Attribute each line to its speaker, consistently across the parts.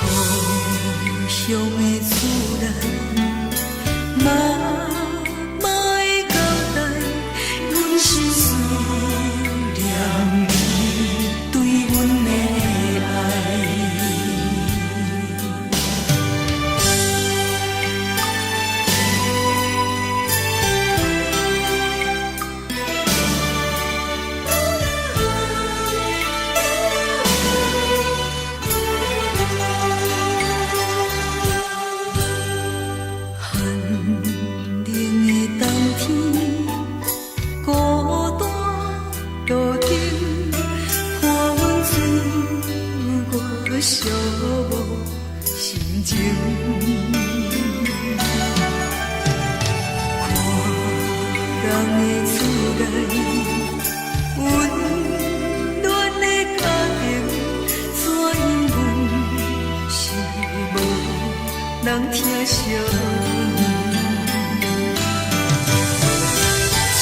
Speaker 1: 故鄉的厝內，媽媽的交代，阮是思念你對阮的愛。寒冷的冬天，孤單路頂，看阮自我寂寞心情。看人的厝內，溫暖的家庭，怎樣阮是無人疼惜阮。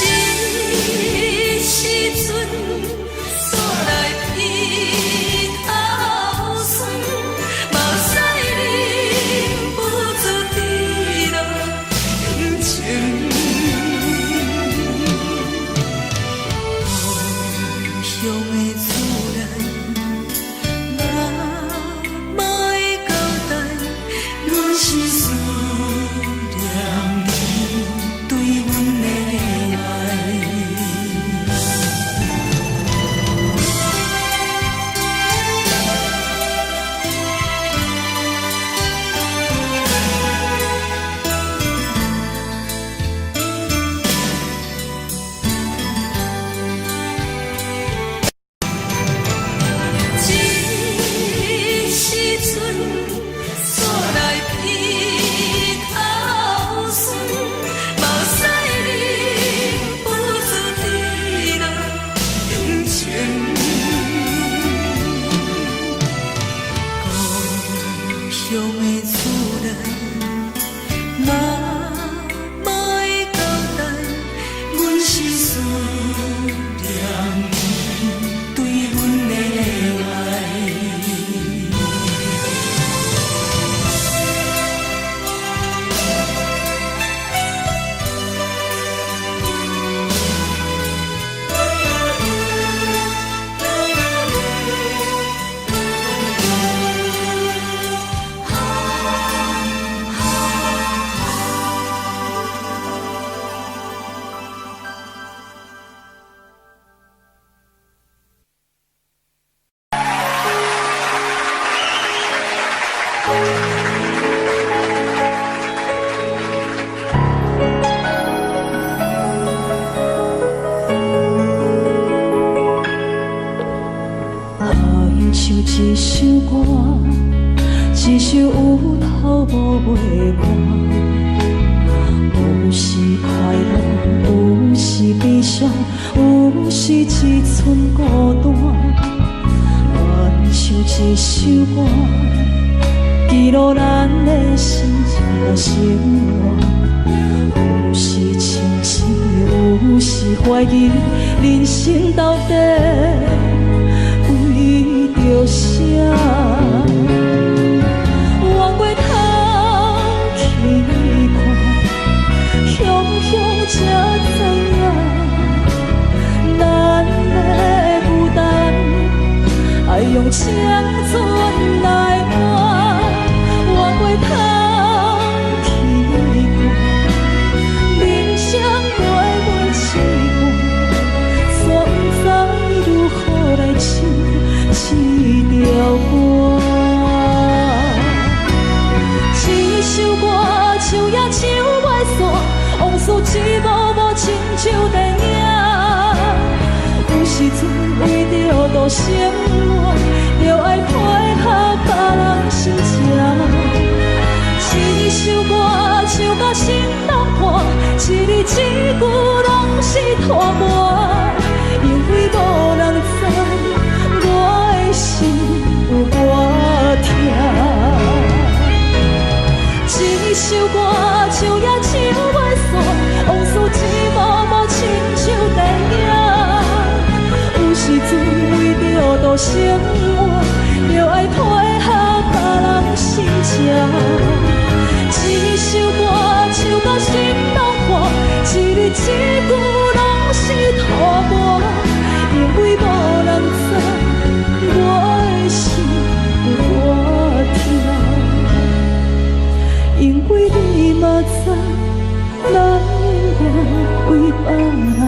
Speaker 1: 這時陣，煞來鼻頭酸，目屎忍不住滴落眼睛。故鄉的厝內，媽媽的交代，阮是思念你對阮的愛。這時陣，煞來鼻頭酸，目屎忍不住滴落眼睛。故鄉的厝內，媽媽的交代，阮是思念你對阮的愛。
Speaker 2: 好像一首歌，一首有頭無尾歌，有時快樂，有時悲傷，有時一寸孤單。好像一首歌，記錄咱的心情生活。有時清醒，有時懷疑，人生到底為著啥？轉過頭去看，雄雄才知影，咱的孤單愛用青春來換。轉過頭去看，人生短短一半，煞不知如何來唱這條歌。這首歌唱也唱袂煞，往事一幕幕親像電影。有時陣為著度生活，著愛配合別人心情。這首歌唱甲心攏破，一字一句攏是拖磨，因為無人知我的心有偌疼。這首歌唱也唱袂煞，往事一幕幕親像電影。有時陣為著著度生活，著愛配合別人心情。一首歌唱到心攏破，一字一句攏是塗抹，因為無人知我的心有偌痛，因為你嘛知，咱永遠為別人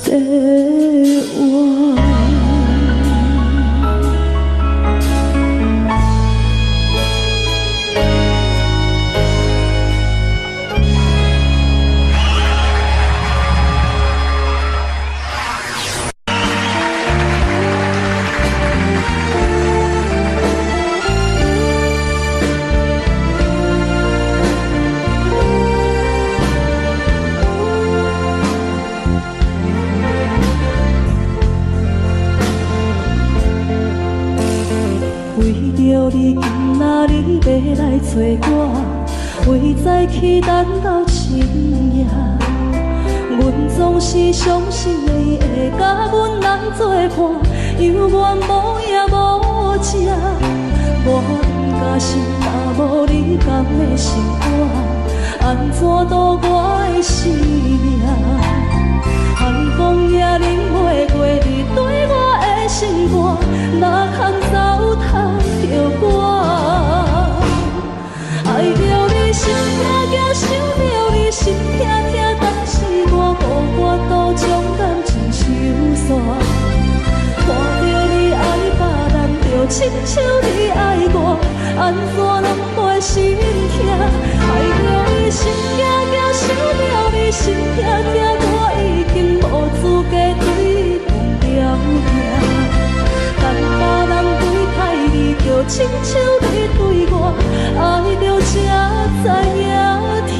Speaker 2: 在活。為著你，今仔日欲來揣我，為早起等到深夜。阮總是相信你會佮阮來做伴，猶原無影無跡。無甘心，若無你敢會心肝，按怎度我的生命？寒風也冷袂過你對我的心肝，哪通糟蹋著我？愛著你心疼疼，想著你心疼疼，但是我無法度將感情收煞。看著你愛別人，就親像你愛我，按怎攏袂心疼？愛著你心驚驚，想著你心疼疼，我已經無資格對你講條件。等別人對待你，就親像你對我，愛著才知影疼。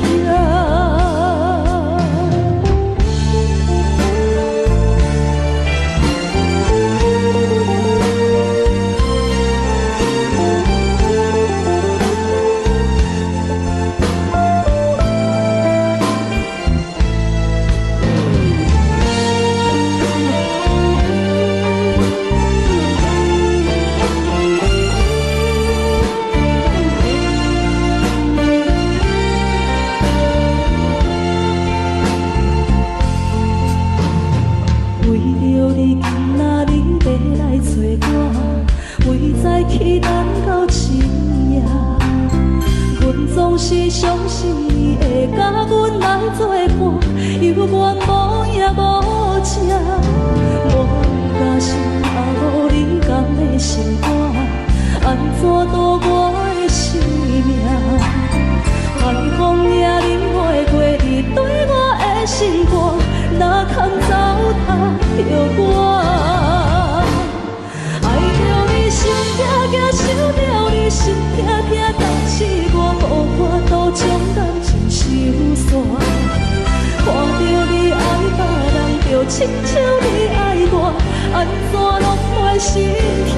Speaker 2: 為著你，今仔日欲來揣我，為早起等到深夜。阮總是相信你會佮阮來做伴，猶原無影無跡。無甘心，若無你敢會心肝，按怎度我的生命？寒風也冷袂過你對我的心肝，哪通糟蹋著我？愛著你心疼疼，想著你心疼疼，但是我無法度將感情收煞。看著你愛別人，就親像你愛我，按怎攏袂心疼？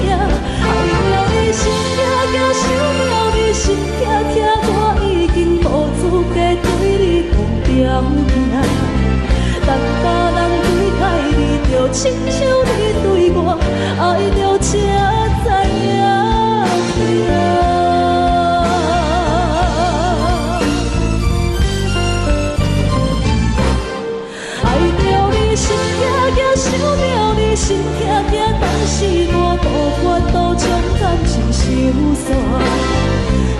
Speaker 2: 愛著你心驚驚，想著你心疼疼，我已經無資格對你講條件。等別人對待你，就親像你對我，愛著才知影疼。愛著你心驚驚，想著你心疼疼，但是我無法度將感情收煞。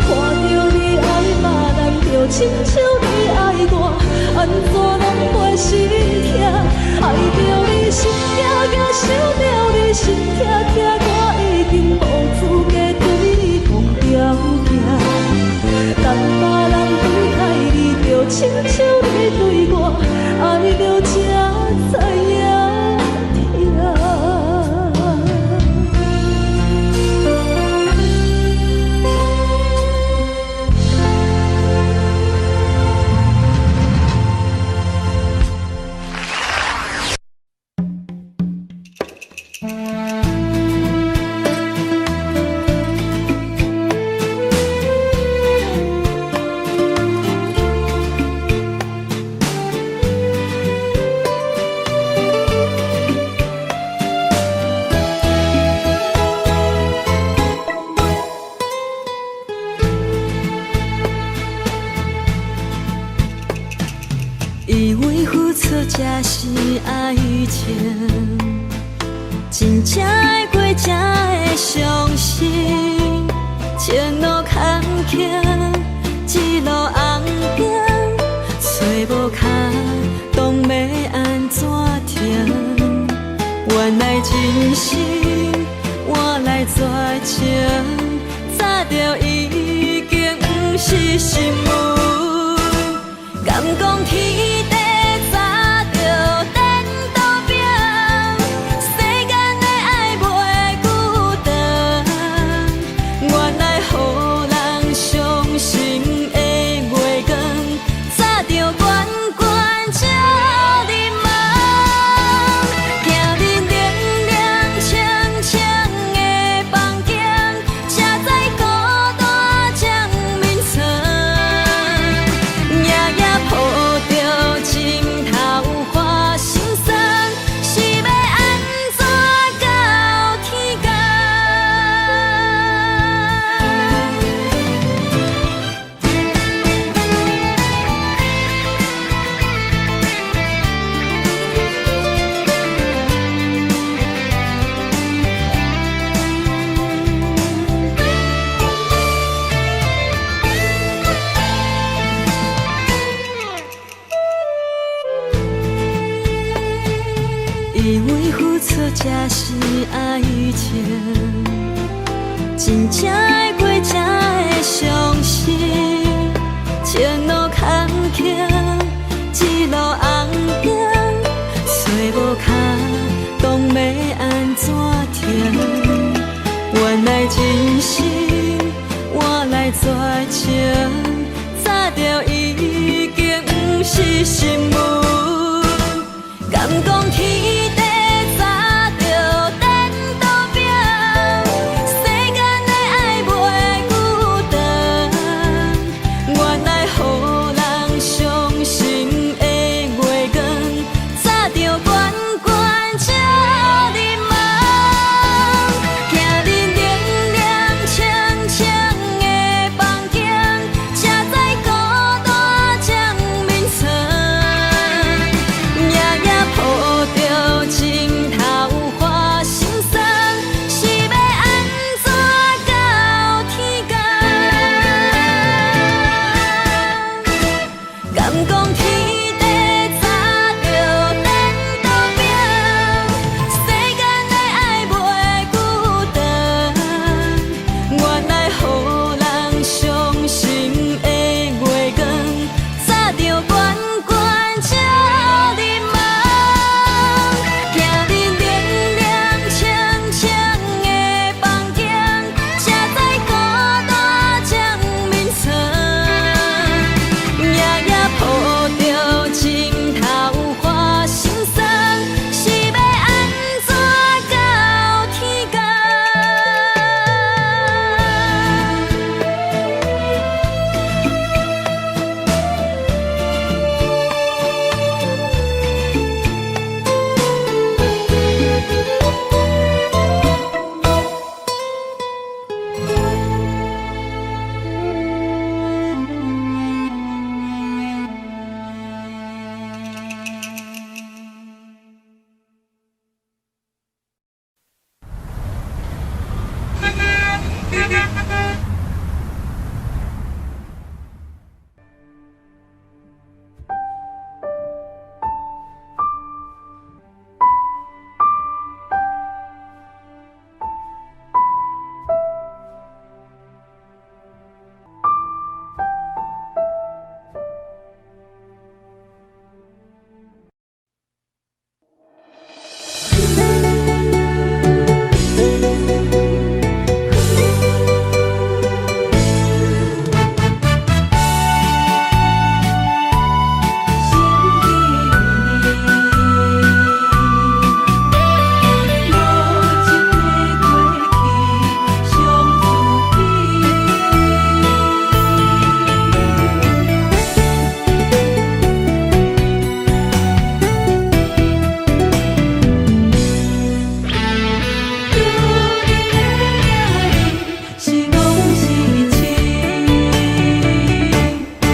Speaker 2: 看著你愛別人，就親像你愛我，按怎攏袂心疼？愛著你心驚驚，想著你心疼疼，我已經無資格對你講條件。等別人對待你，就親像你對我，愛著才知影疼。
Speaker 1: 真正會過才會傷心。前路坎坷，一路紅燈，揣無跤動欲按怎停？原來真心換來絕情，早就已經毋是新聞。敢講天地早就顛倒反，世間的愛袂久長。原來予人傷心的月光，早就懸懸照入夢。行入冷冷清清的房間，才知孤單掌眠床。夜夜抱著枕頭花心酸，是欲按怎到天公？以為付出才是愛情，真正愛過才會傷心。前路坎坷，一路紅燈，揣無跤動欲按怎停？原來真心換來絕情，早就已經毋是新聞。敢講天地早就顛倒反，世間的愛袂久長。原來予人傷心的月光，早就懸懸照入夢。行入冷冷清清的房間，才知孤單掌眠床。夜夜抱著枕頭花心酸，是欲按怎到天公？敢講天地早就顛倒反，世間的愛袂久長。原來予人傷心的月光，早就懸懸照入夢。行入冷冷清清的房間，才知孤單掌眠床。夜夜抱著枕頭花心酸，是欲按怎到天公？
Speaker 2: 心无情的過去，傷自己。叫你的名字是拢是痴，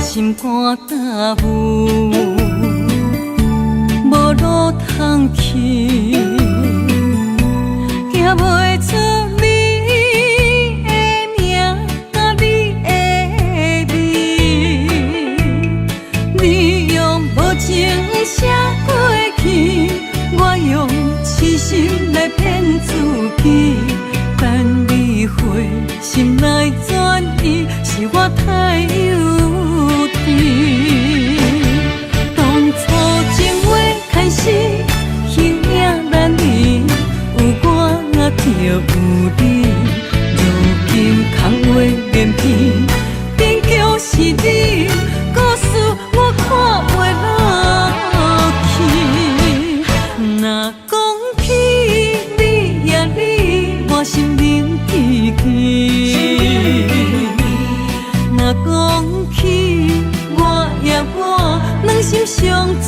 Speaker 1: 心肝担负，無路通去。起你呀你，我心冷吱吱。若講起我呀我，兩心傷自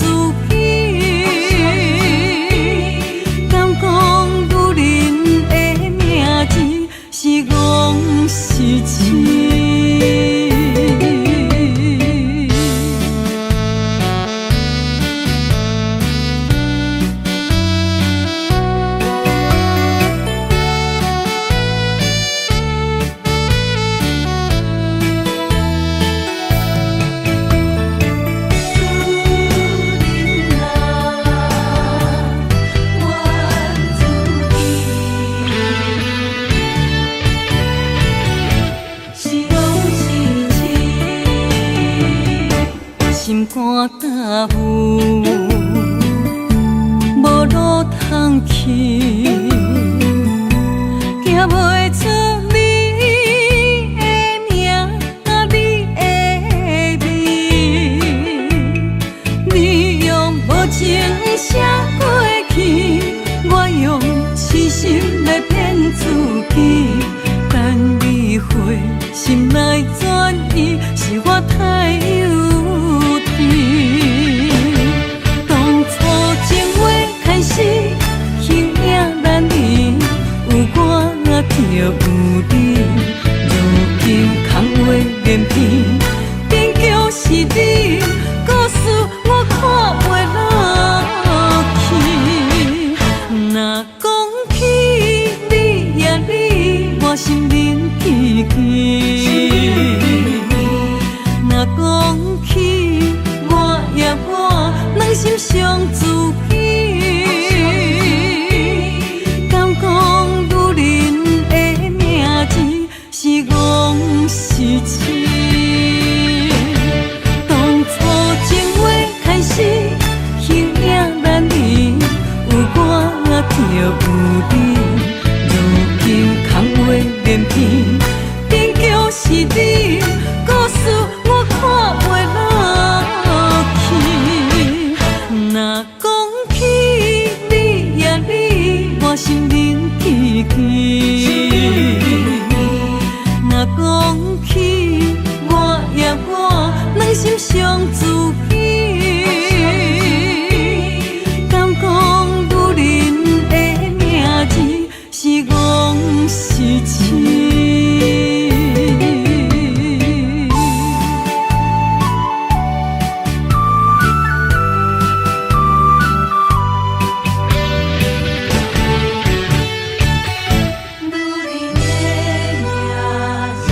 Speaker 1: 己。敢講女人的名字是戇是痴？女人啊，怨自己，是戇是痴，心肝担负，無路通去，行袂出你的名，你的味。你用無情寫過去，我用痴心來騙自己。等你回心來轉意，是我太幼稚。當初情話開始，形影難離，有我就有你。如今空話連篇，勉強是你，故事我看袂落去。若講起你呀你，我心冷吱吱。若講起我呀我，兩心傷自己。敢講女人的名字是戇是痴？當初情話開始，形影難離，有我就有你。如今空話連篇，勉強是你，故事我看袂落去。若講起你呀你，我心冷吱吱。若講起我呀我，兩心傷自己。敢講女人的名字是戇是痴？女人的名字。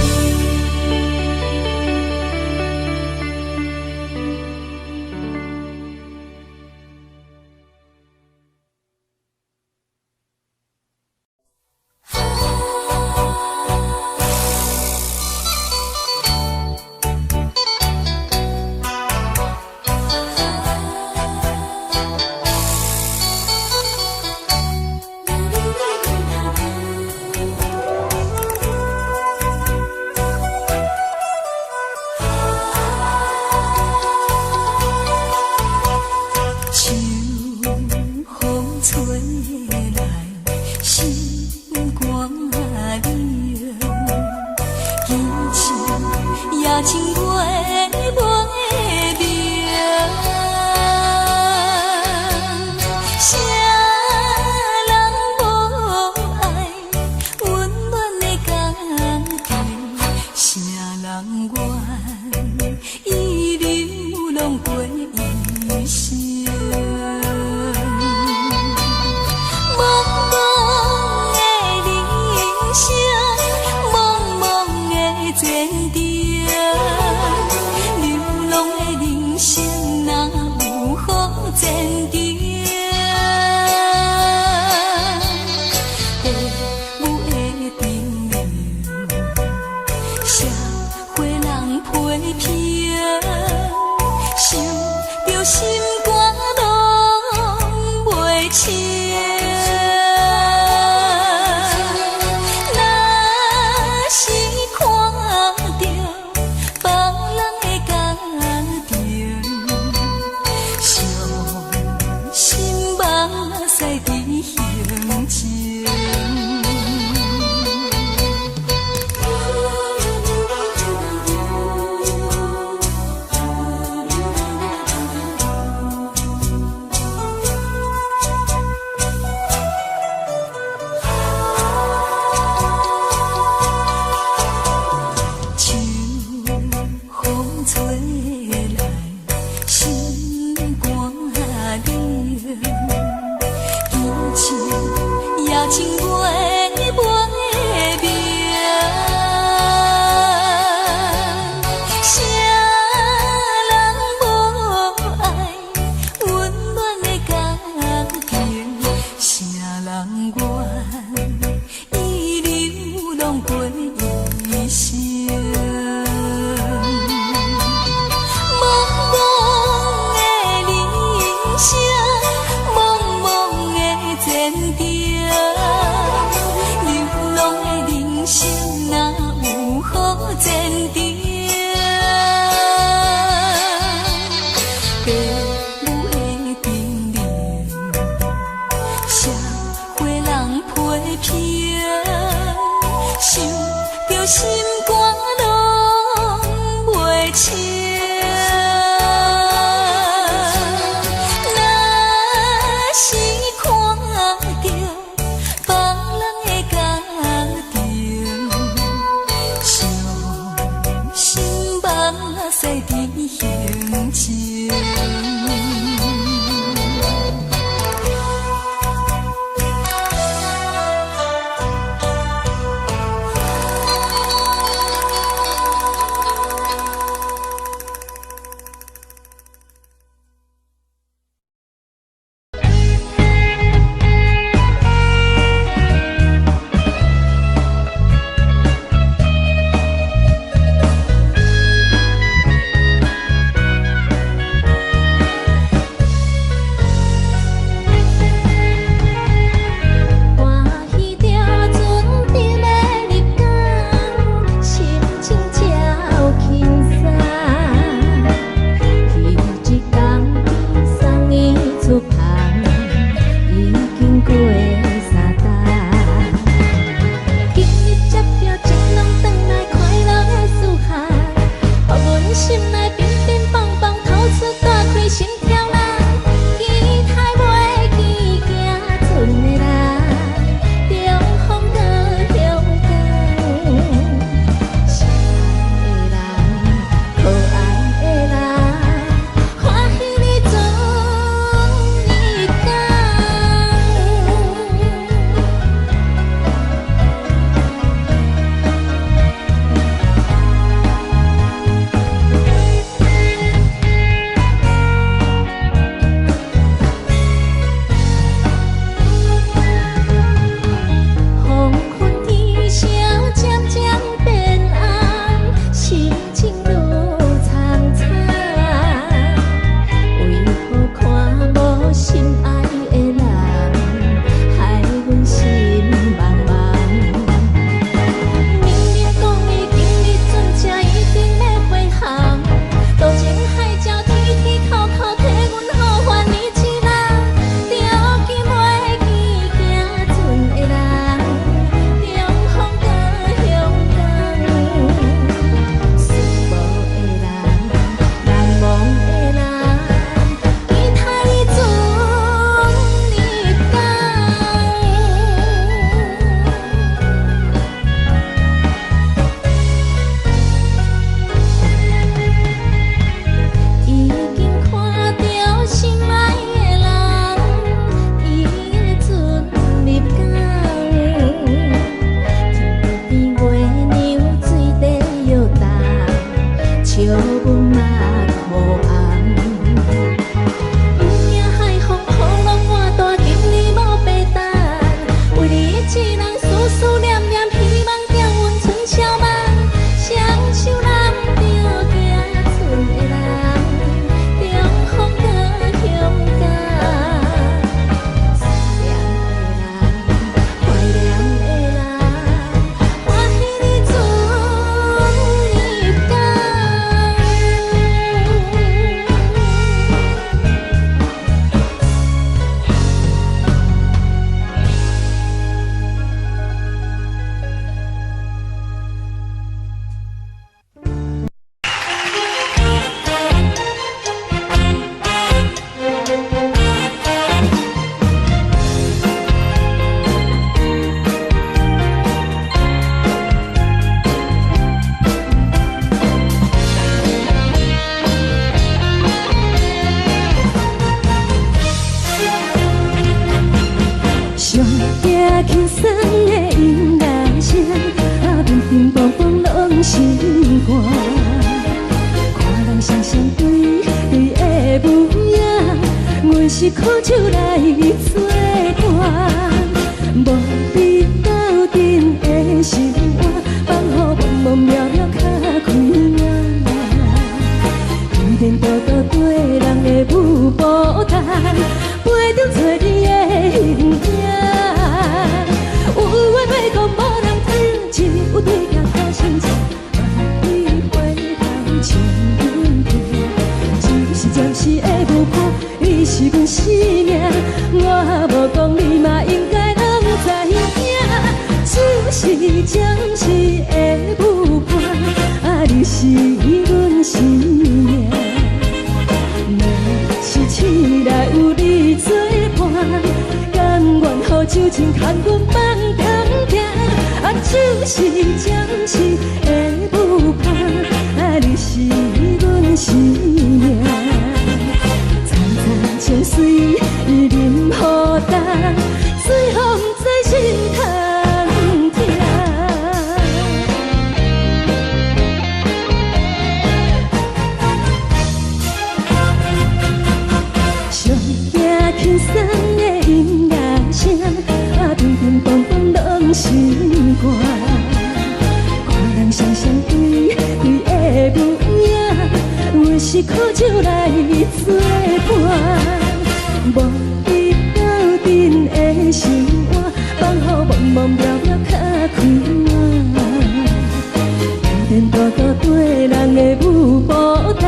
Speaker 1: 情袂袂明。啥人無愛溫暖的家庭？啥人願意流浪過一生？茫茫的人生，茫茫的前程，流浪的人生哪有好前程？父母的叮嚀，社會人批評，想著心肝攏袂清。若是看著別人的家庭，傷心目屎甜胸前。驚輕鬆的音樂聲，啊，乒乒乓乓攏心肝。看人雙雙對對的舞影，阮是苦酒來做伴，無比鬥陣的心肝，放予茫茫渺渺較開朗。天多多對人的舞步動，陪著找你的形影。有話欲講無人聽，只有對鏡苦心情，萬里回頭唱阮聽。只是暫時的舞伴，伊是阮生命，我無講你嘛應該攏知影。只是暫時的舞伴，啊，你是阮生命。若是醒來有你作伴，甘願予酒精牽阮放長行。啊，只是暫時的舞伴，啊，你是阮生命。層層情水伊啉予乾，最予毋知心通疼。上驚輕鬆的音樂聲，啊，乒乒乓乓攏心肝。看人雙雙對對的舞影，阮是苦酒來做伴，無比鬥陣的心肝，放予茫茫渺渺較開朗。天多多對人的舞步動，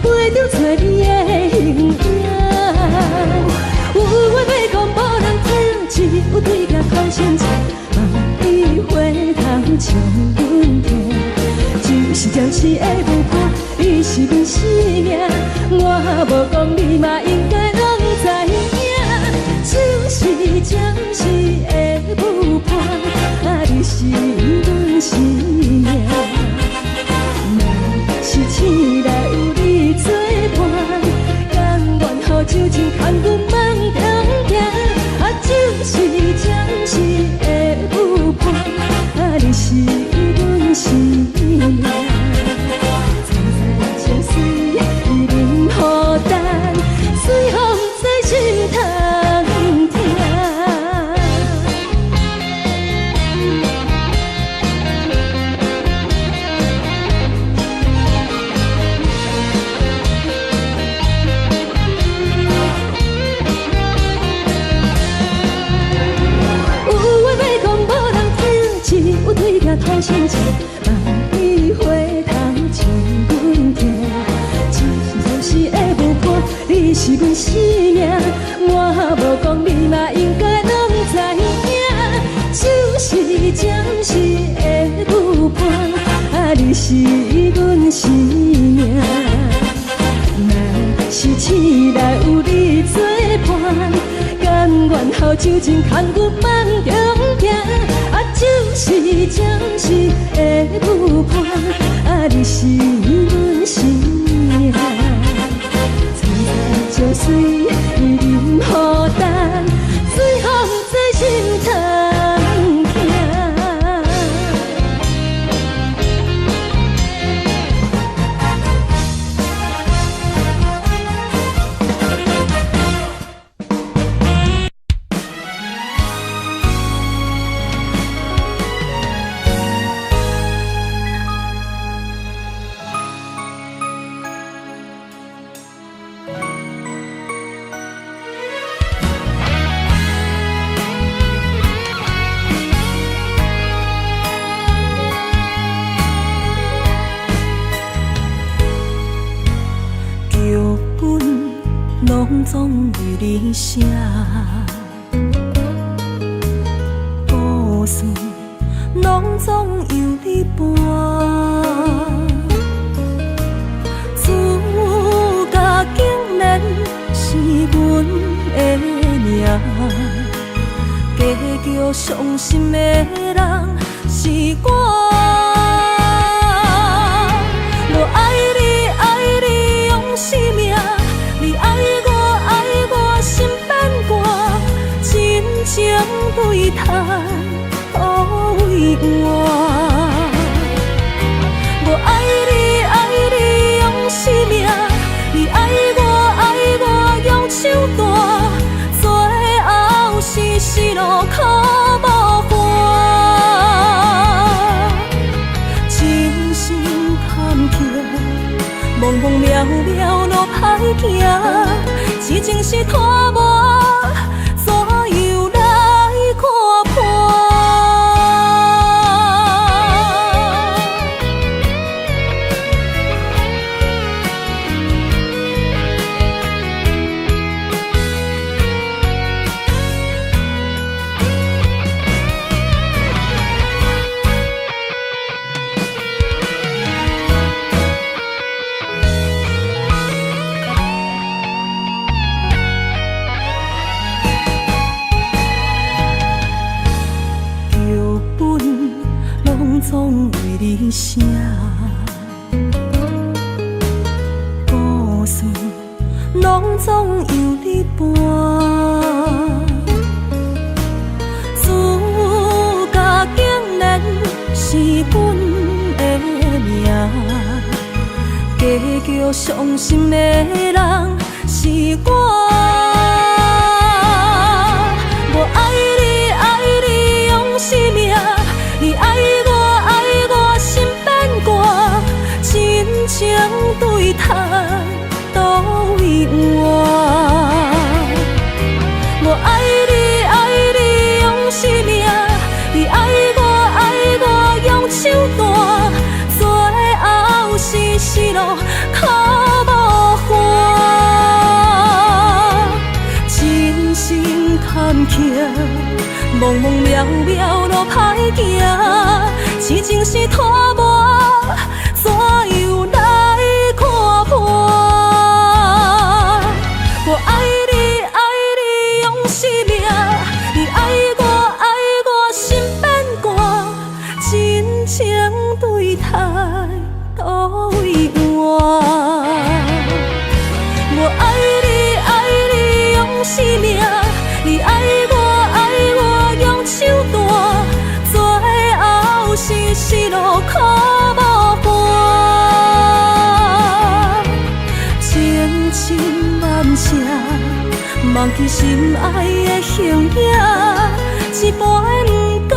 Speaker 1: 陪著找你的形影。有話欲講無人聽，只有對鏡苦心情，望你回頭唱阮聽。只是暫時的舞伴，伊是阮生命，我無講你嘛應該攏知影。只是暫時的舞伴，啊，你是阮生命。若是醒來有你作伴，甘願予酒精牽阮放長行。啊，只是暫時的舞伴，啊，你是阮生命。層層情水伊啉予乾，最予毋知心通疼。有話欲講無人聽，只有對鏡苦心情，望你回頭唱阮聽。只是暫時的舞伴，你是阮生命，我無講你嘛應該攏知影。只是暫時的舞伴，啊，你是阮生命。若是醒來有你作伴，甘願予酒精牽阮放長行。啊，只是暫時的舞伴，啊，你是阮生命。層層情水伊啉予乾，最予毋知心通疼。
Speaker 2: 劇本攏總為你寫，故事攏總由你搬。主角竟然是阮的名，加叫傷心的人是我。我愛你，愛你用生命，你愛我，愛我心變卦，真情對
Speaker 1: 對趁，佗位換？我愛你愛你用生命，你愛我愛我用手段，最後是死路苦無伴。人生坎坷，茫茫渺渺路歹行，痴情是拖磨，怎樣來看破？剧本攏總為你寫，故事攏總由你搬。主角竟然是阮的名，加叫傷心的人是我。我愛你愛你用生命，你愛我愛我心變寒，真情對趁，佗位換？我愛你愛你用生命，你愛我愛我用手段，最後是死路苦無還。人生坎坷，茫茫渺渺路歹行，痴情是拖磨，怎樣來看破？我愛你愛你用生命，你愛我愛我心變寒，真情對趁，佗位換？我愛你愛你用生命，你愛我愛我用手段，最後是死路苦無伴。千真萬赤，忘記心愛的形影，一半的毋甘，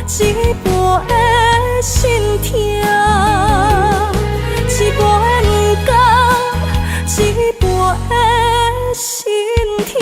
Speaker 1: 一半的心疼，一半的毋甘，一半的心疼。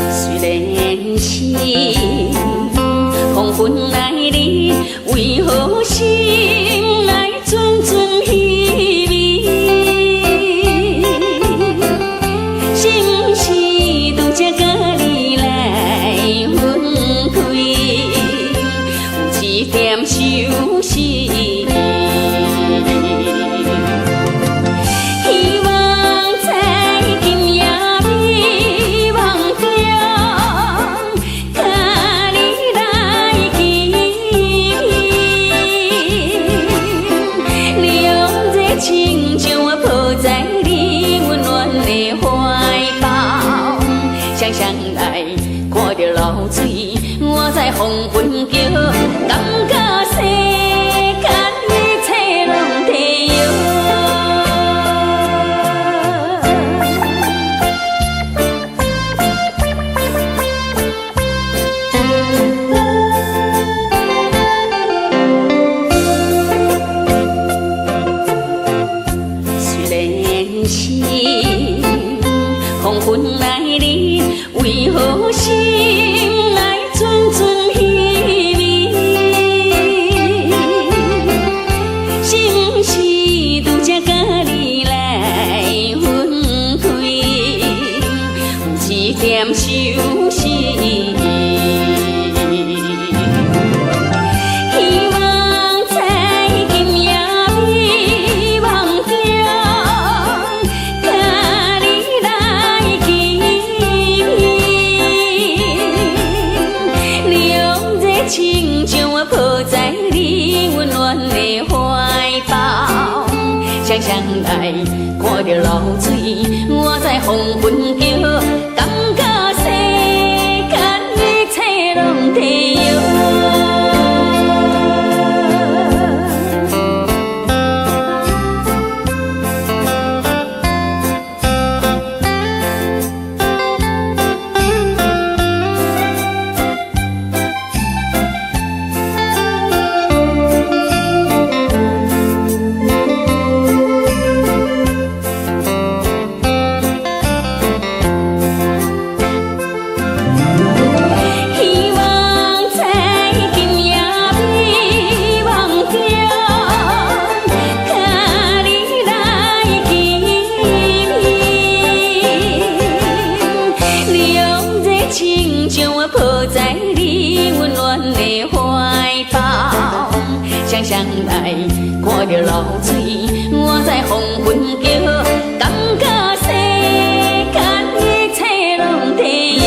Speaker 3: 雖然是黃昏來臨，為何心內陣陣稀微？是毋是拄才佮你來分開，有一點相思？希望在今夜美夢中，佮你來見面，兩個親像我抱在你溫暖的懷抱，雙雙來看著流水，我在黃昏橋，感覺世間一切攏提搖。雖然是黃昏來臨，為何心內陣陣彼暝？是毋是拄才佮你來分開，有一點相思？希望在今夜美夢中，佮你來見面。涼熱親像我抱在你溫暖的懷抱，雙雙來看著流水，我在黃昏橋，感覺世間一切攏提搖。希望在今夜美夢中，佮你來見面。涼熱親像我抱在你溫暖的懷抱，雙雙來看著流水，我在黃昏橋，感覺世間一切攏提搖。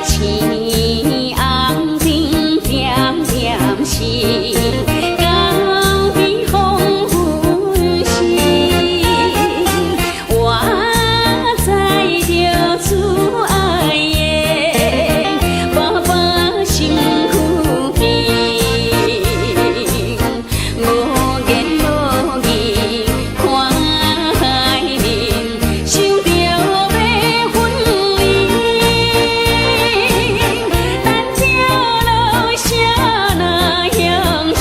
Speaker 3: 青紅燈點點時，江邊黃昏時，我載著慈愛的爸爸身軀邊，無言無語看海面，想著欲分離，等這落聲若響起。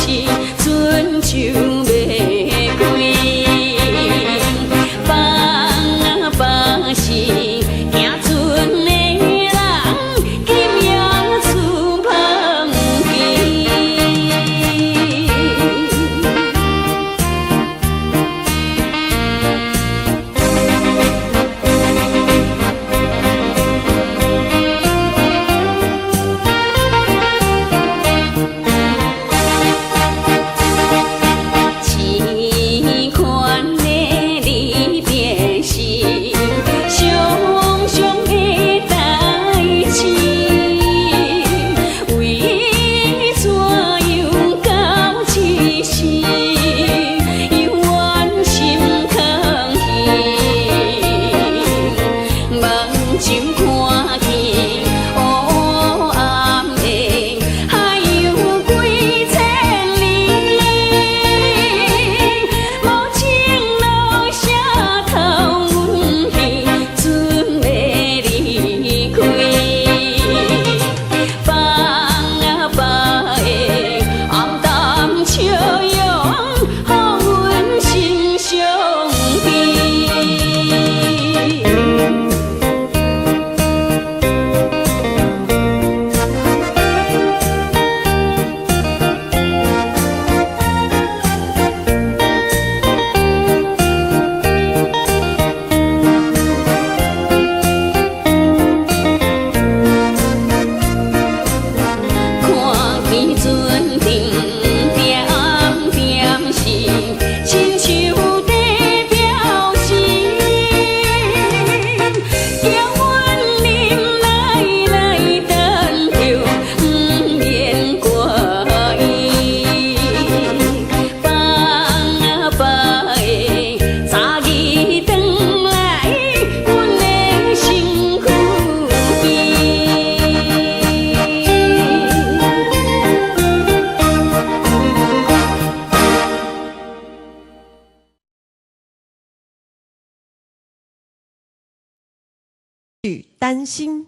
Speaker 4: 擔心》。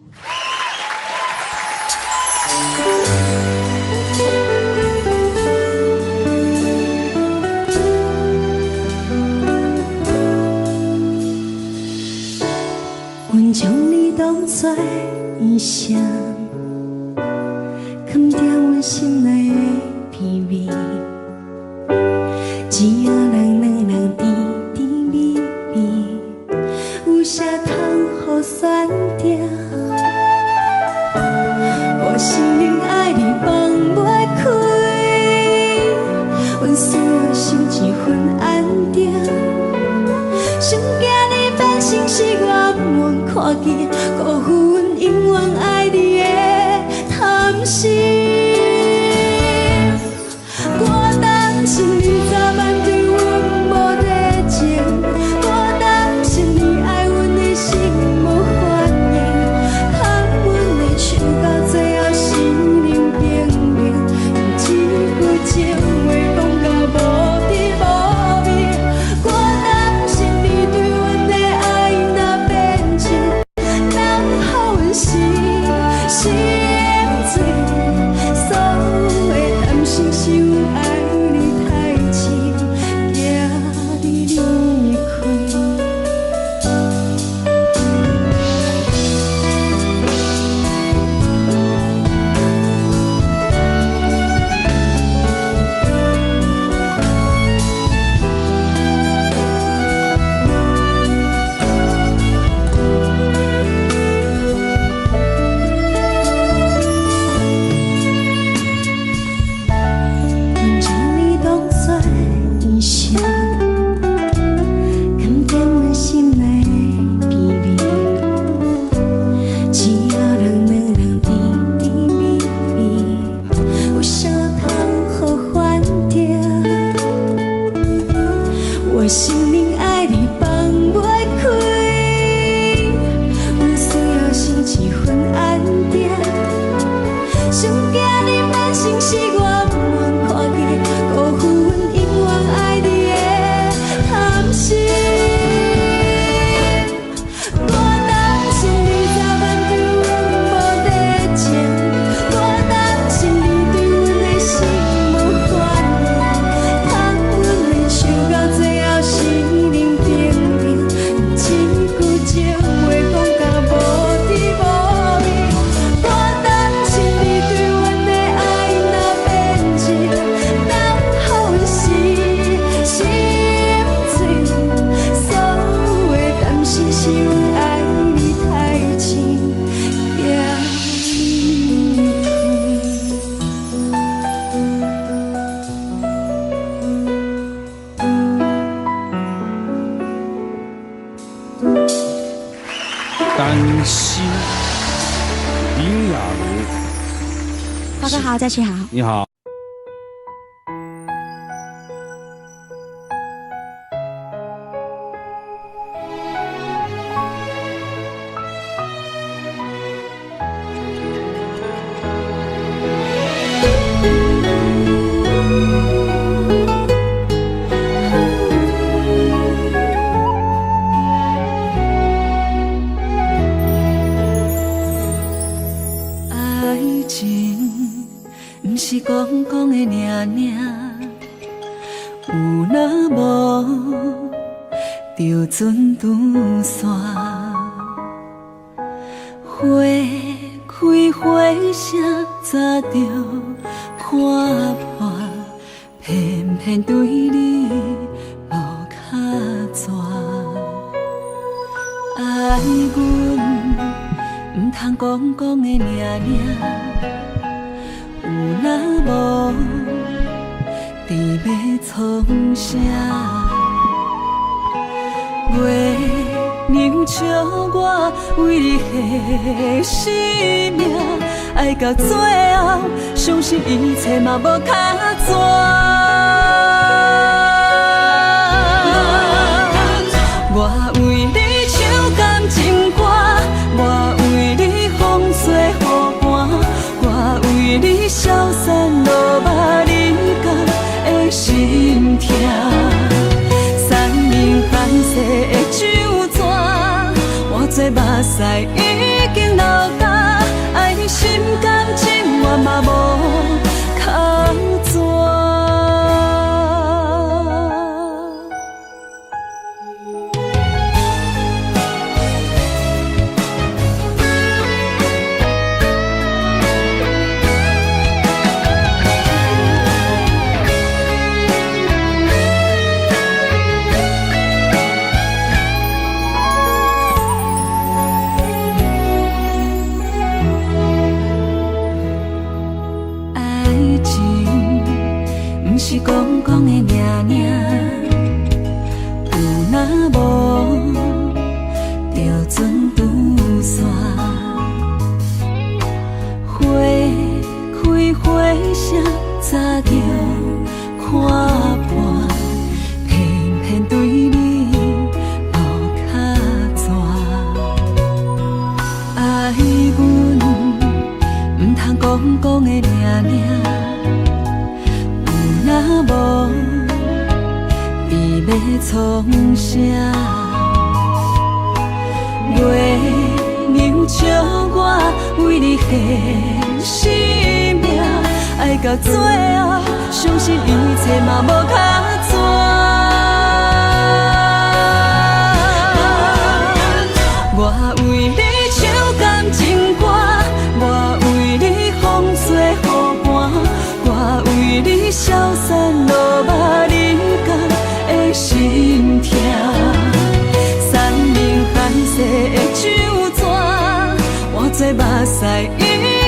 Speaker 1: 阮將你當作醫生，囥在阮心內的秘密，只要咱兩人甜甜蜜蜜，有啥通予選擇？我承認愛你放袂開，阮需要心一份安定。想驚你變成是我毋願看見，辜負阮永遠愛你的貪心。我擔心你早晚對阮無熱情，我擔心你愛阮的心無反應，牽阮的手到最後心冷冰冰，一句情話講到無滋無味。我擔心你對阮的愛若變質，人予阮死心醉。所有的擔心是阮愛你太深，驚你離開。阮將你當作醫生，囥在阮心內的秘密，只要咱兩人甜甜蜜蜜，有啥通予反正？我承認愛你放袂開，阮需要心一份安定。想驚你變成是我毋願看見，辜負阮永遠愛你的貪心。我擔心你早晚對阮無熱情，我擔心你對阮的心無反應，牽阮的手到最後心冷冰冰，一句情話講甲無滋無味。我擔心你對阮的愛若變質，人予阮死心醉。所有的擔心是阮愛你太深，驚你離開。
Speaker 5: 擔心，林雅茹，
Speaker 6: 華哥好，佳琪好。
Speaker 5: 你好。
Speaker 1: 愛情毋是講講的爾爾，有若無就准斷線。花開花聲早就看破，偏偏對你無卡紙。愛阮毋通講講的爾爾，有若無知欲創啥？月娘笑我為你犧牲命，愛到最後，相信一切嘛無卡紙。我為你唱感情歌，我為你風吹雨寒，我為你消散落寞，你敢會心痛？山盟海誓的酒泉，换做目屎已經毋是講講的爾爾，有若無就准拄煞。花開花聲早就看破，偏偏對你無卡紙。愛阮毋通講講的爾爾，有若無你欲創啥？月娘笑我為你獻生命，愛到最後，相信一切嘛無卡紙。我為你唱感情歌，我為你風吹雨寒，我為你消散落寞人間的心痛。山盟海誓的酒泉，换做目屎已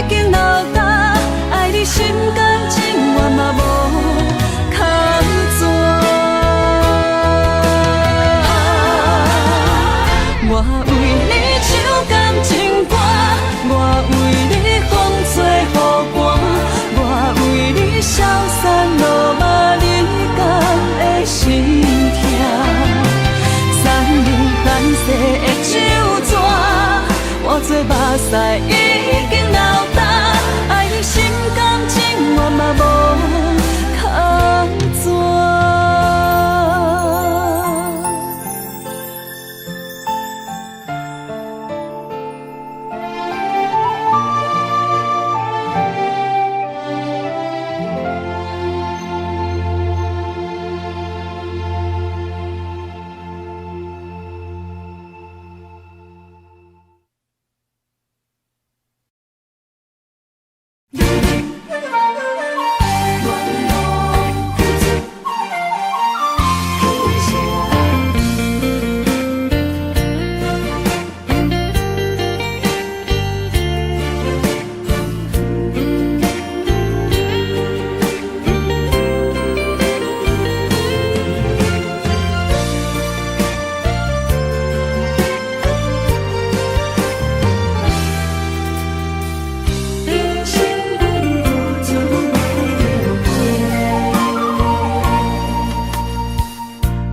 Speaker 1: 經流干，愛你心甘情願嘛無卡紙。我為你唱感情歌，我為你風吹雨寒，我為你消散落寞人間的心痛。山盟海誓的酒泉，換做目屎已經流干，愛你心甘情願嘛無卡紙。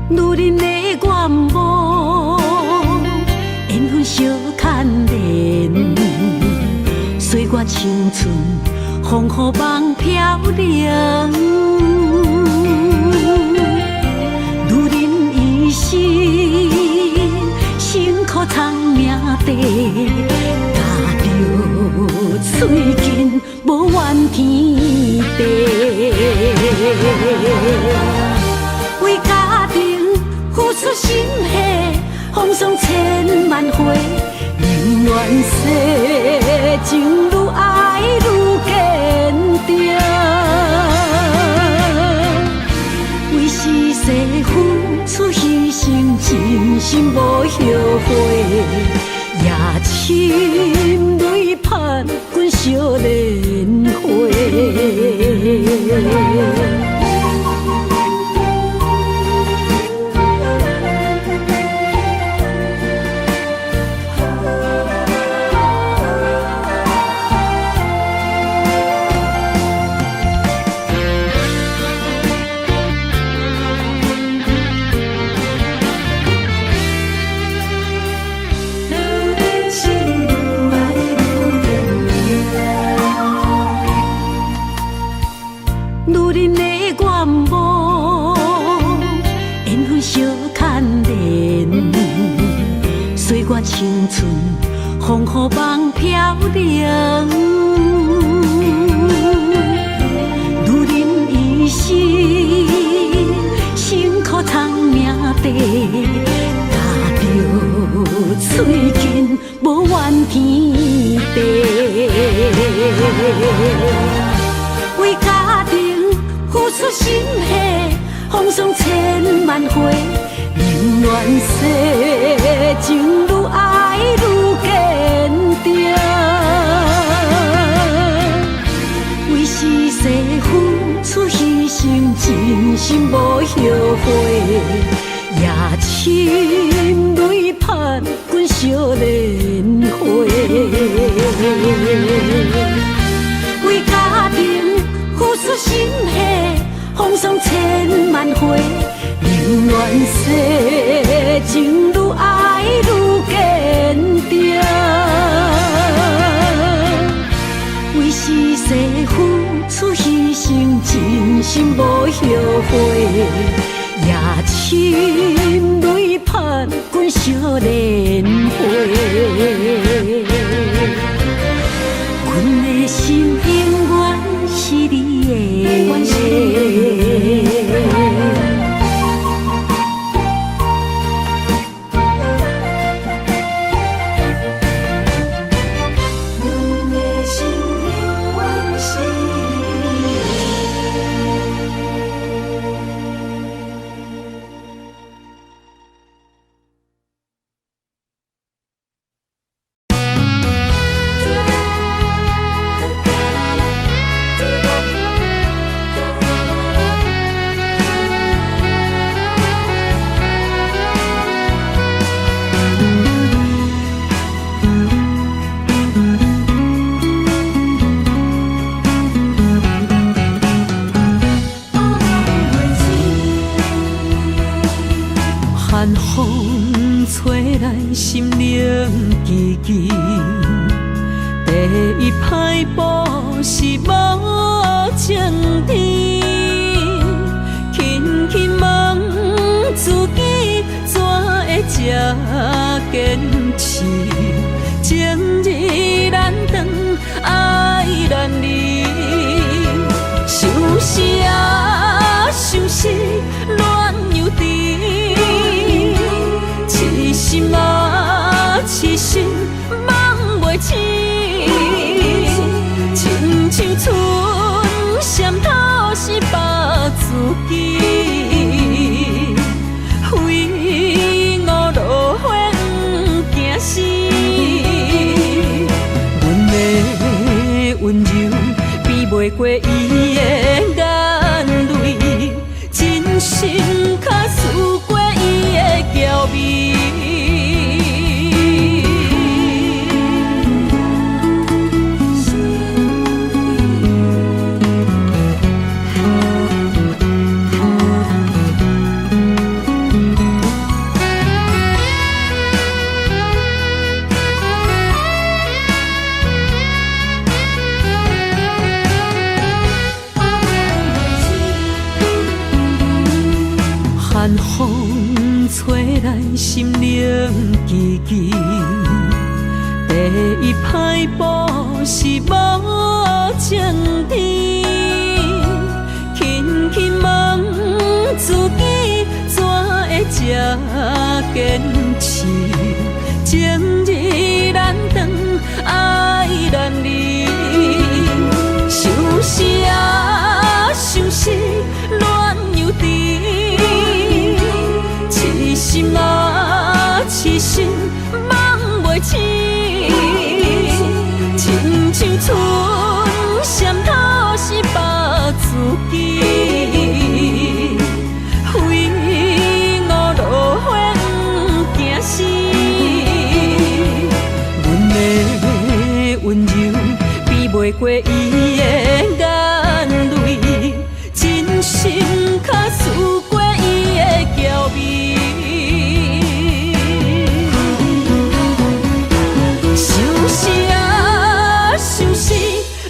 Speaker 4: 女人的願望，緣分相牽連，歲月青春，風雨夢飄零。女人一生，辛苦藏命地，咬著喙緊，無怨天地。為家庭付出心血，風霜千萬回，寧願世情愈愛愈堅定。為時勢付出犧牲，真心無後悔，也親淚盼阮惜蓮花。女人的願望，緣分相牽連，歲月青春，風雨夢飄零。女人一生，辛苦藏命地，咬著喙緊，無怨天地。為家庭付出心血，風霜千萬回，寧願世情愈愛愈堅定。為時勢付出犧牲，真心無後悔，也深淚盼阮惜蓮花。為家庭付出心血，風霜千萬回，寧願世情愈愛愈堅定。為時勢付出犧牲，真心無後悔，也深淚盼阮惜蓮花。阮的心永遠是你的。
Speaker 1: 寒風吹來，心冷吱吱。第一歹報是無晴天，輕輕問自己怎會這堅持？情意難斷，愛難離，相思啊相思，戀又甜。痴心啊痴心，夢袂醒，親像春蟬討死腹自己，為我落花不驚死。阮的溫柔比袂過伊的眼淚，真心較輸過伊的嬌美。寒風吹來，心冷吱吱。第一歹報是無晴天，輕輕問自己怎會這堅持？情意難斷，愛難離，相思啊相思，戀又甜。痴心啊痴心，夢袂醒，親像春蟬討死腹自己，為我落花不驚死。阮的溫柔比袂過伊的眼淚，真心較輸過伊的嬌美。相思啊相思，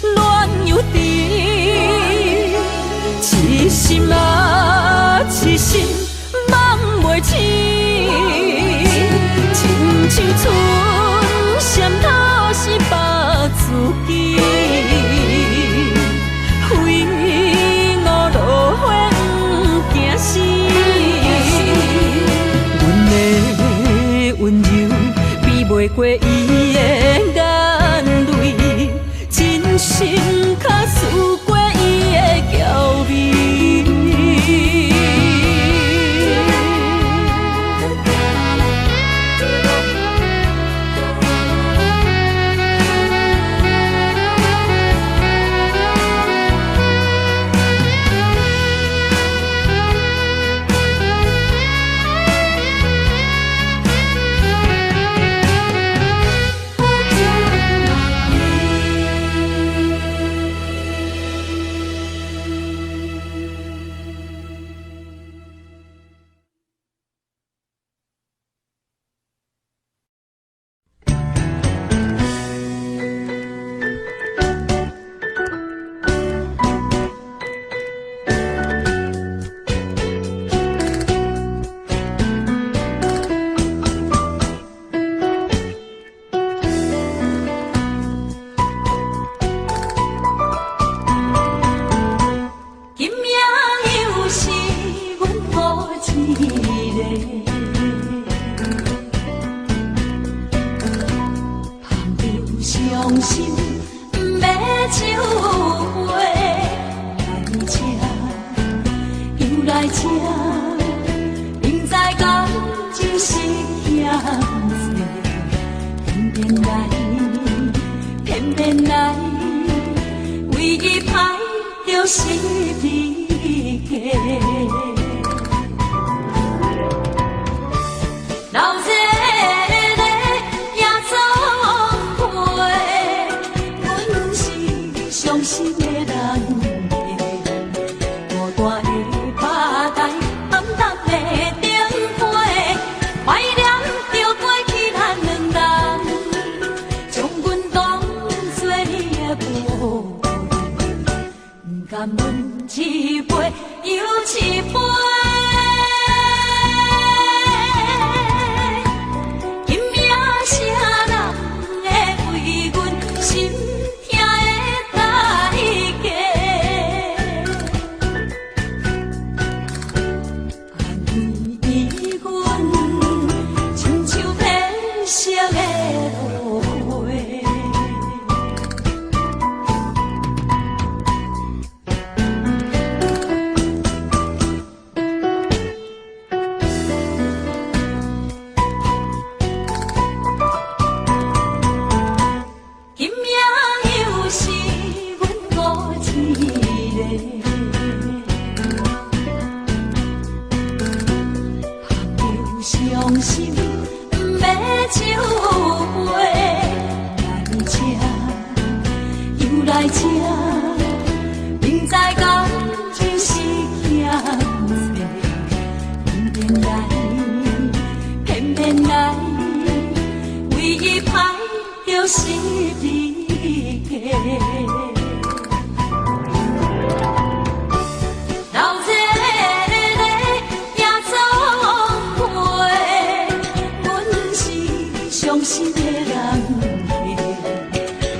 Speaker 1: 戀又甜。痴心啊痴心，夢袂醒，親像春蟬討死腹自己，為我落花不驚死。阮的溫柔比袂過伊的眼淚，真心較輸過伊的嬌美。來這，明知感情是欠債，偏偏來，偏偏來，為伊歹著十字架。流這个夜總會，阮是傷心的人客，孤單的吧台，暗淡的燈火，懷念著過去咱兩人，將阮當作你的寶貝，不甘阮一杯又一杯。今夜啥人會為阮心疼的代價？安慰阮，親像白色的落花。今夜又是阮孤一个，含着傷心欲酒杯，來這又來這，明知感情是欠債，偏偏來，偏偏來，為伊歹著十字架。流這个夜總會，阮是傷心的人客，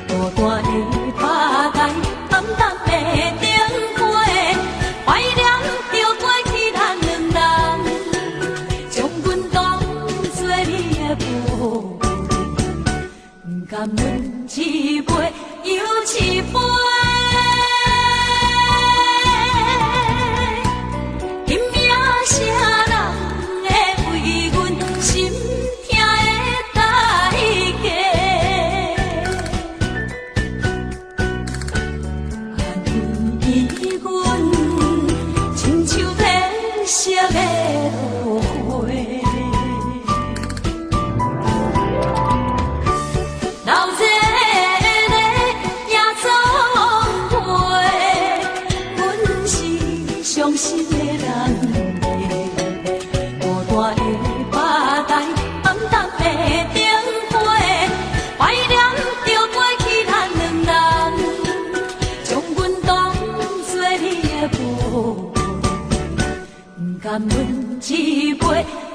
Speaker 1: 孤單的吧台，暗淡的燈火，懷念著過去咱兩人，將阮當作你的寶貝，不甘阮一杯又一杯。今夜啥人會為阮心疼的代價？安慰阮，親像白色的落花。流這个夜總會，阮是傷心的人客，孤單的吧台，暗淡的燈火，懷念著過去咱兩人，將阮當作你的寶貝，不甘阮一杯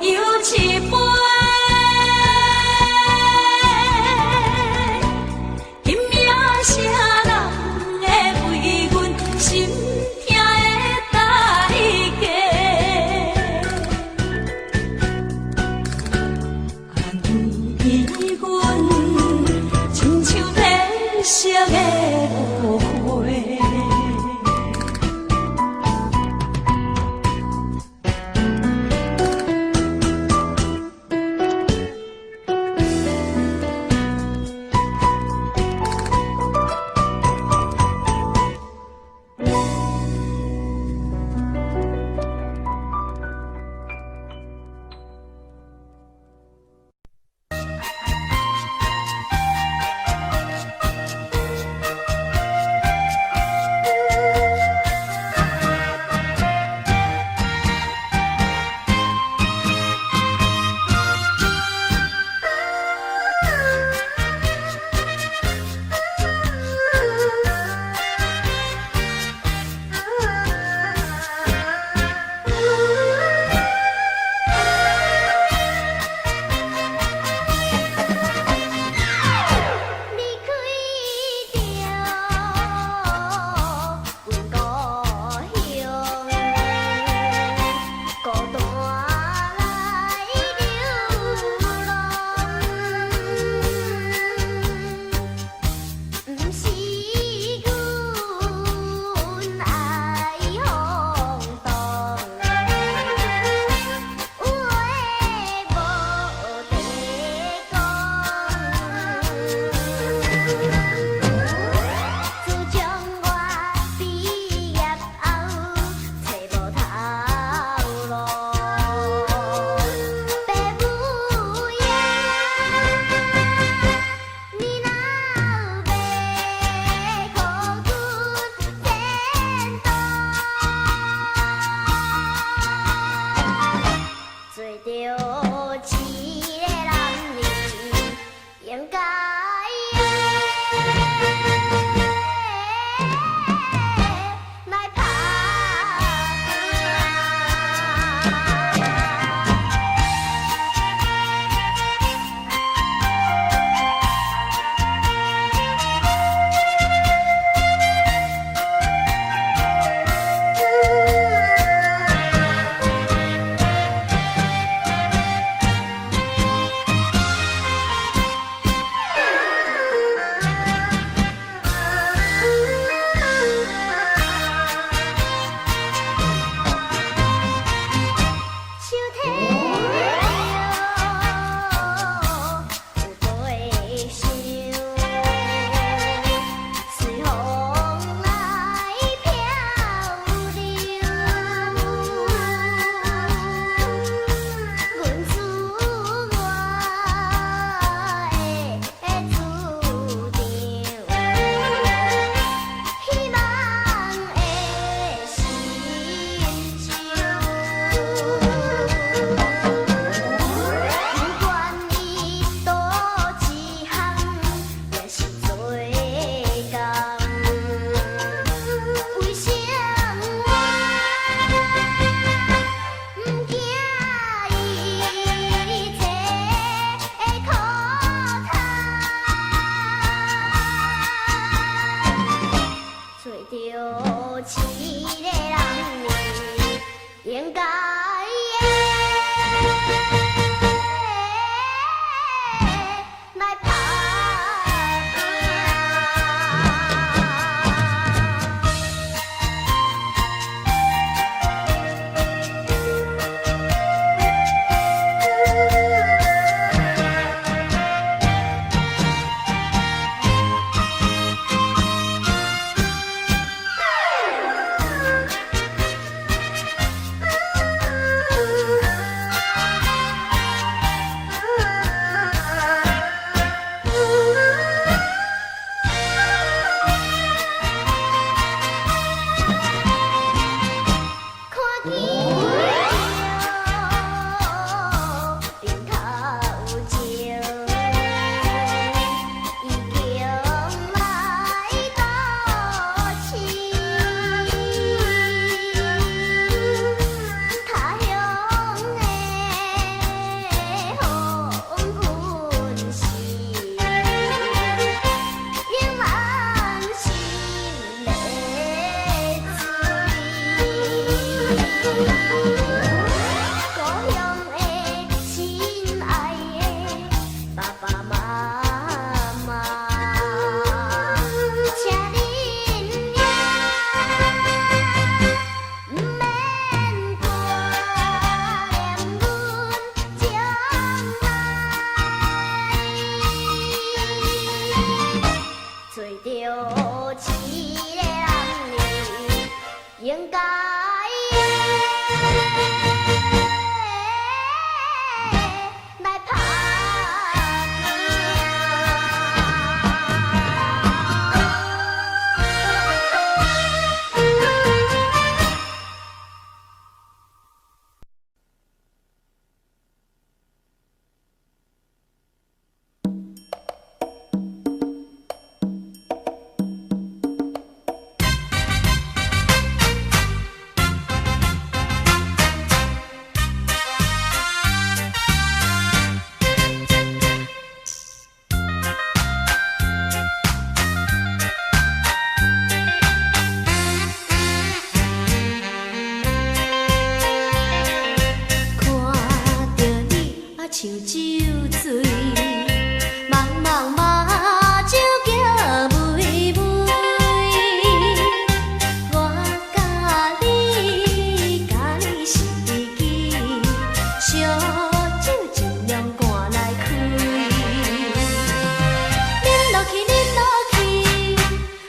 Speaker 1: 又一杯。今夜啥人會為阮心疼的代價？安慰阮，親像白色的落花。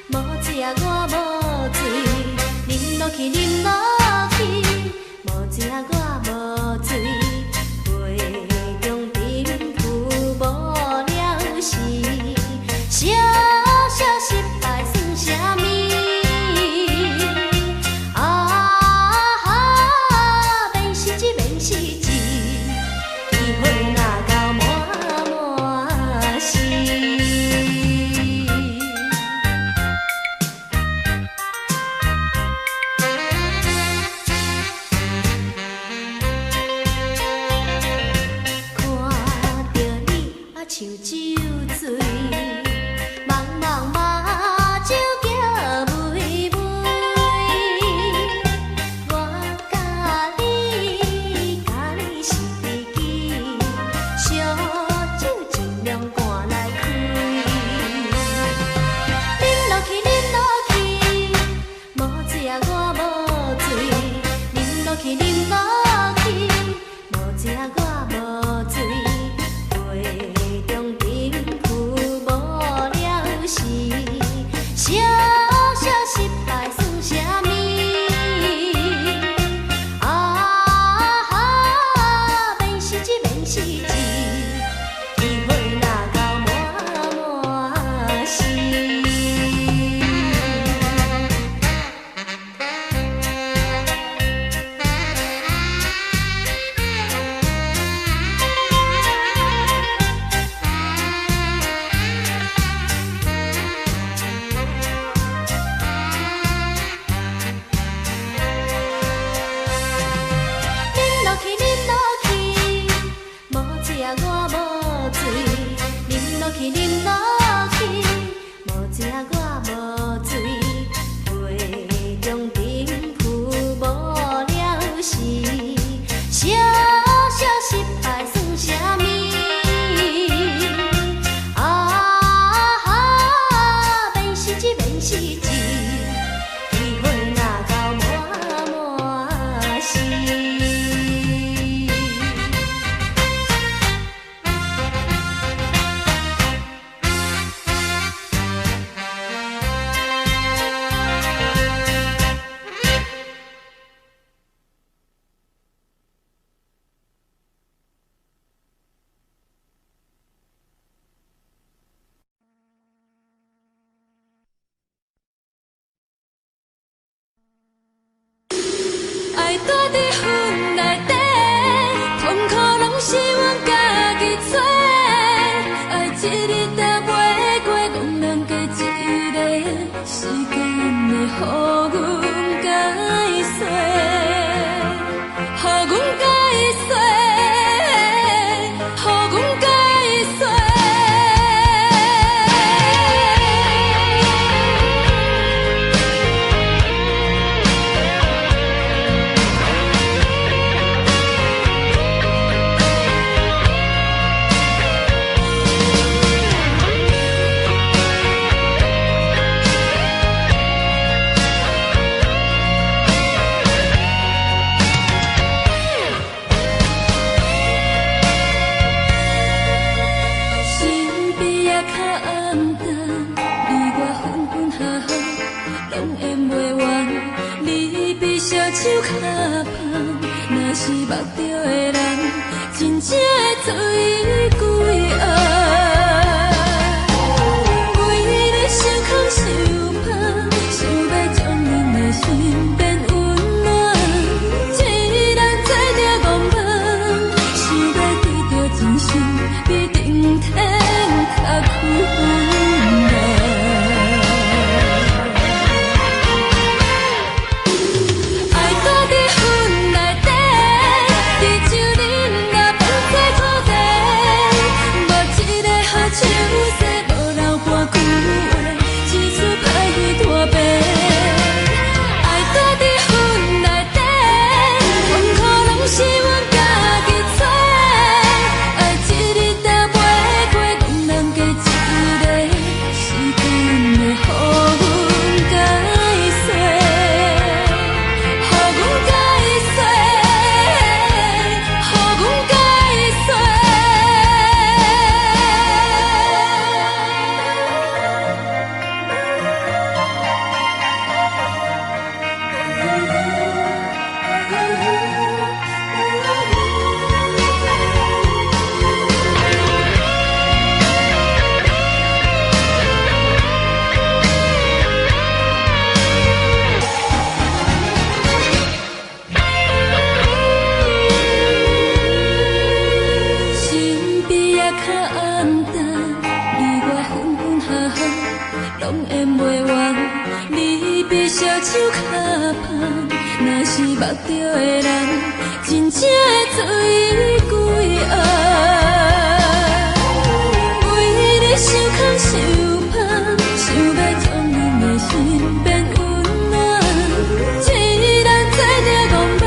Speaker 1: 水啊，我無醉，啉落去啉落去，無醉啊我無醉，杯中甜啉落去，無食我無醉，杯中貧富無了時，小小失敗算啥物？啊哈，免死錢免死錢，機會若到滿滿是。啉落去，啉落去，無食我無醉。啉落去，啉落去，無食我無醉。杯中貧富無了時，小小失敗算啥物？啊哈，免死錢免死錢，機會若到滿滿是。
Speaker 2: 愛住佇雲內底，痛苦攏是阮家己揣。愛一日擔袂過，戇人加一个，時間會予阮解釋，予阮解釋，予阮解釋。身邊也較暗淡，你我分分合合，攏演袂完。你比燒酒較芳，若是目著的人，真正會做幾暗。為你傷空傷芳，想欲將恁的心變溫暖。一人做著戇夢，想欲得著真心，比登天較困難。愛住佇雲內底，地像恁若放在土地，無一個好手勢，無留半句話，一出歹戲拖棚。愛住佇雲內底，痛苦攏是阮家己揣。愛一日擔袂過，戇人加一個，時間會予阮解釋，予阮解釋，予阮解釋。身邊也較暗淡，你我分分合合，攏演袂完。你比燒酒較芳，若是目著的人，真正會做幾暗。為你傷空傷芳，想欲將恁的心變溫暖。一人做著戇夢，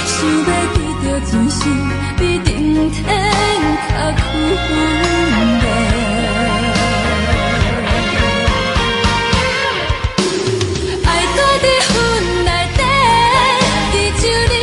Speaker 2: 想欲得著真心，比登天較困難。愛住佇雲內底，地像恁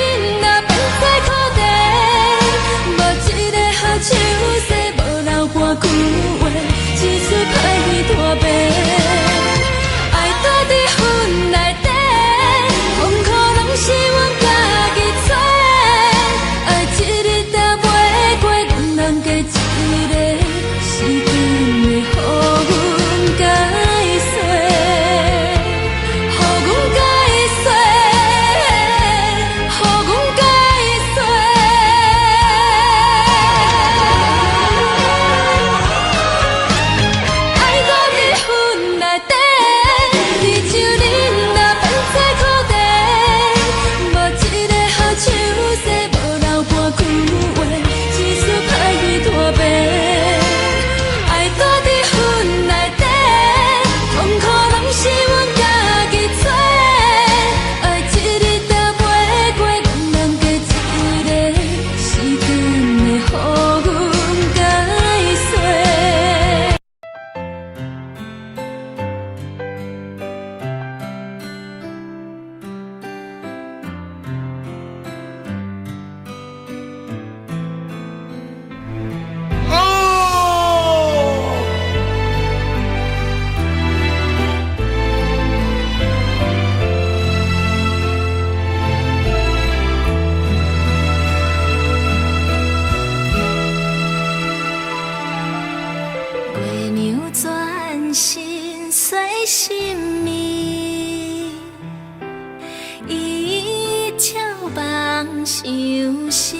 Speaker 1: 人相思？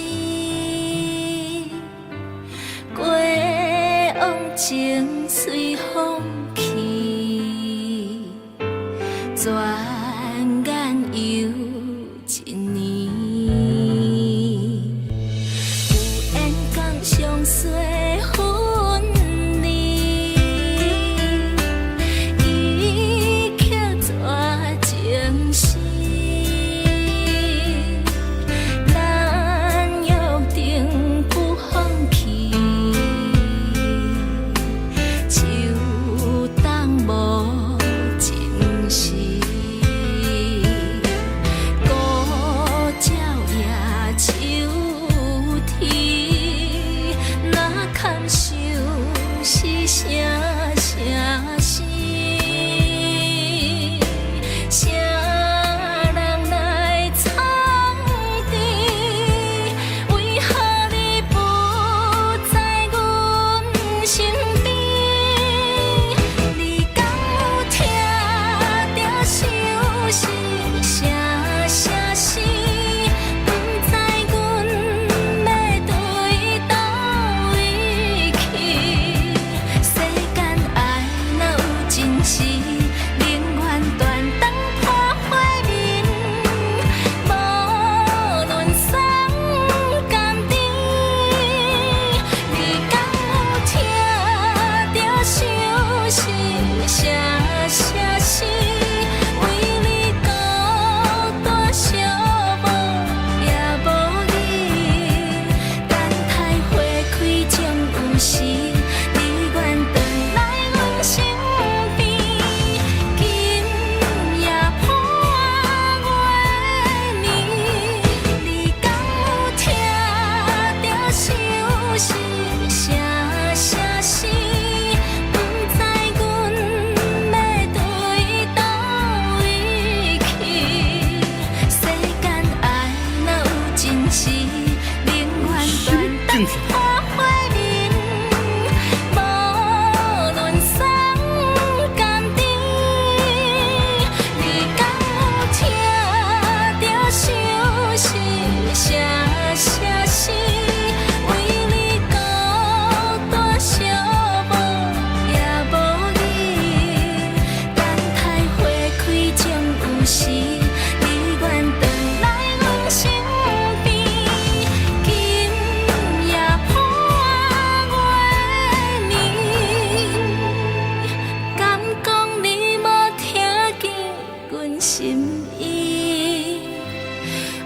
Speaker 1: 過往情隨風去，轉眼又一年。有緣共相隨分離，伊卻絕情死。咱約定不放棄，就當無情時。孤鳥夜秋天，哪堪相思聲聲聲？誰人來創治？為何你不在阮身邊？你敢有聽著相思聲聲聲？不知阮欲對佗位去。世間愛若有真時，寧願斷腸破花面，無論酸甘甜。你敢有聽著相思聲聲聲？為你孤單寂寞也無語，等待花開終有時，你願轉來阮身邊。今夜伴月暝，你敢有聽著相思聲聲聲？不知阮欲對佗位去。世間愛若有真時，寧願斷腸破花面，無論酸甘甜。你敢有聽著相思聲聲聲？為你孤單寂寞也無語，等待花開終有時，你願轉來阮身邊。今夜伴月暝，敢講你無聽見阮心意？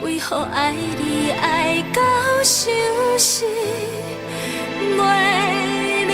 Speaker 1: 為何愛你愛到相思袂離？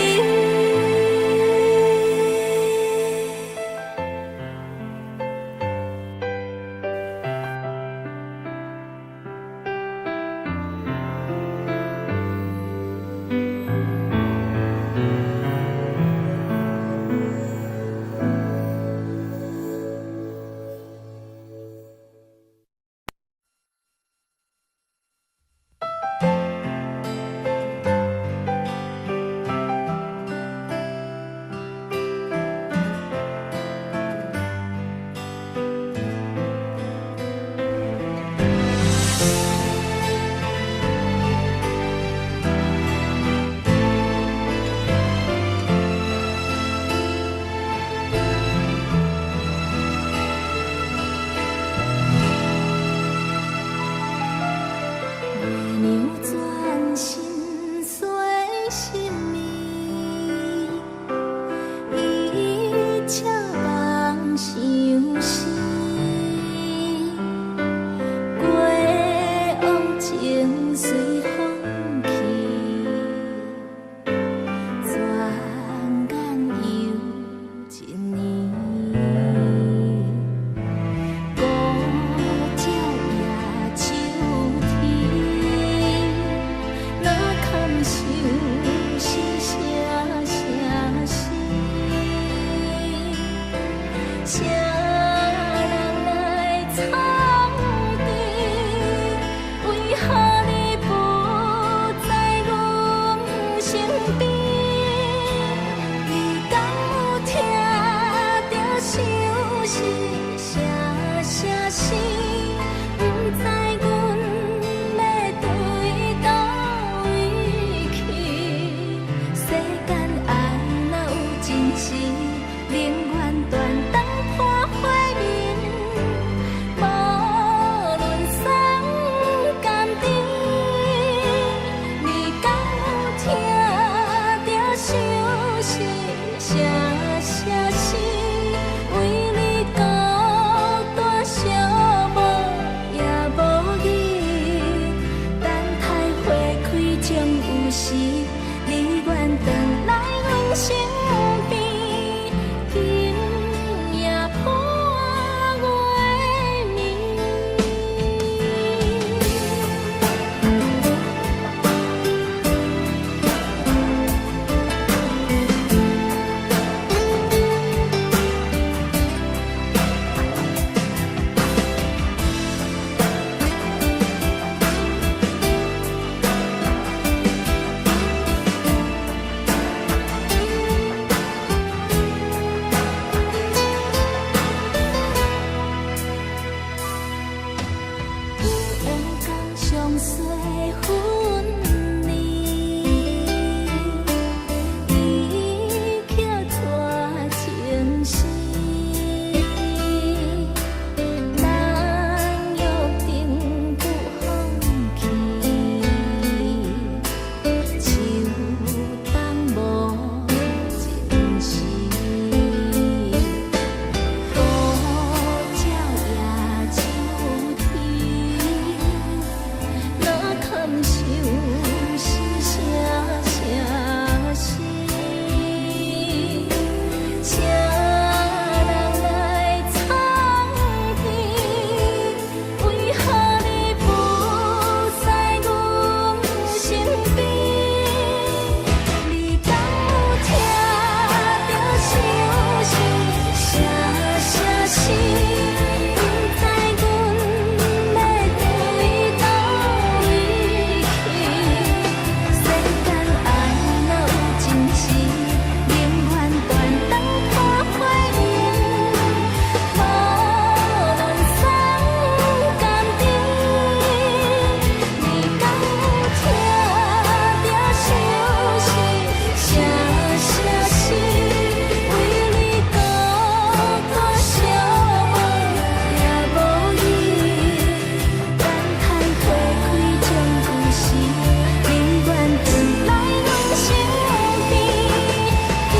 Speaker 1: 歲分離，伊卻帶情絲，咱約定不放棄，秋冬無盡時，孤鳥也秋天，哪堪相思聲聲死？請人來參天，為何你不在阮身邊？你敢有聽著相思聲聲死？不知阮欲對佗位去。世間愛若有情時，寧願斷腸破花陰，無論桑甘甜。你敢有聽著相思聲聲死？為你孤單寂寞也無依，等待花開終有時，寧願轉來阮身邊。今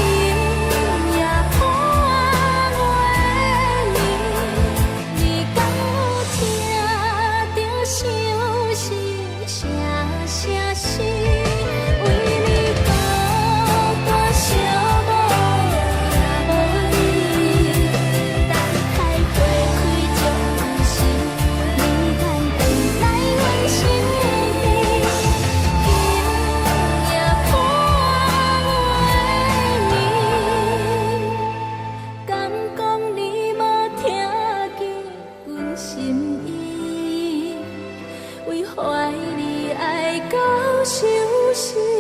Speaker 1: 夜伴月暝，你敢有聽著相思聲聲死？為你孤單寂寞也無依，等待花開終有時，寧願轉來阮身邊。今夜伴月暝，敢講你無聽見阮心意？為懷你愛到相思。